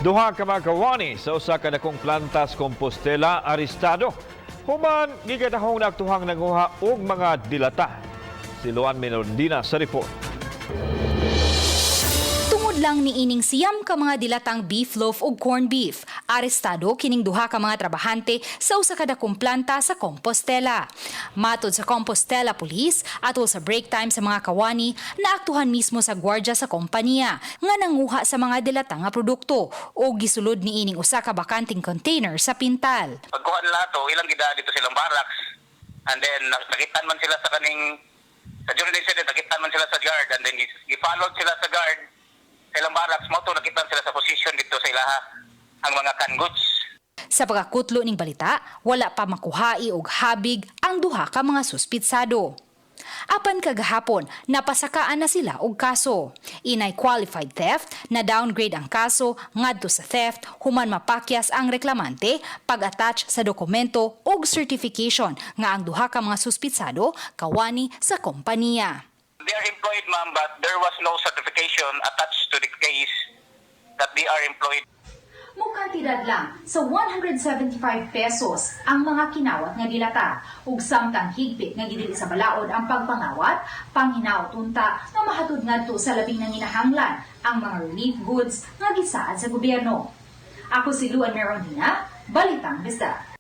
Duha ka mga kawani sa usa ka dakong planta sa Compostela arestado human gikadahong naaktuhang nanguha og mga dilata. Si Luan Melondina sa report. Tungod lang ni ining 9 ka mga dilatang beef loaf ug corn beef, arestado kining duha ka mga trabahante sa usa ka dakong planta sa Compostela. Matod sa Compostela Police, atol sa break time sa mga kawani, naaktuhan mismo sa gwardya sa kompanya nga nanguha sa mga dilata nga produkto o gisulod ni ining usa ka bakanting container sa pintal. Pagkuha nila to, ilang gida dito silang barracks. And then nakitan man sila sa kaning sa during the incident, nakitan man sila sa guard and then gi-followed sila sa guard sa ilang barracks mo to, nakitan sila sa position dito sa ilaha ang mga canned goods. Sa pagkakutlo ning balita, wala pa makuhai og habig ang duha ka mga suspitsado. Apan kagahapon, napasakaan na sila og kaso. Inay qualified theft, na downgrade ang kaso ngadto sa theft human mapakyas ang reklamante pag-attach sa dokumento og certification nga ang duha ka mga suspitsado kawani sa kompanya. They are employed, ma'am, but there was no certification attached to the case that they are employed. Mukantidad lang sa 175 pesos ang mga kinawat nga dilata ug samtang higpit nga gidili sa balaod ang pagpangawat, panghinaot unta nga mahatod ngadto sa labing nanginahanglan ang mga relief goods nga gisaad sa gobyerno. Ako si Luan Merondina, Balitang Bisdak.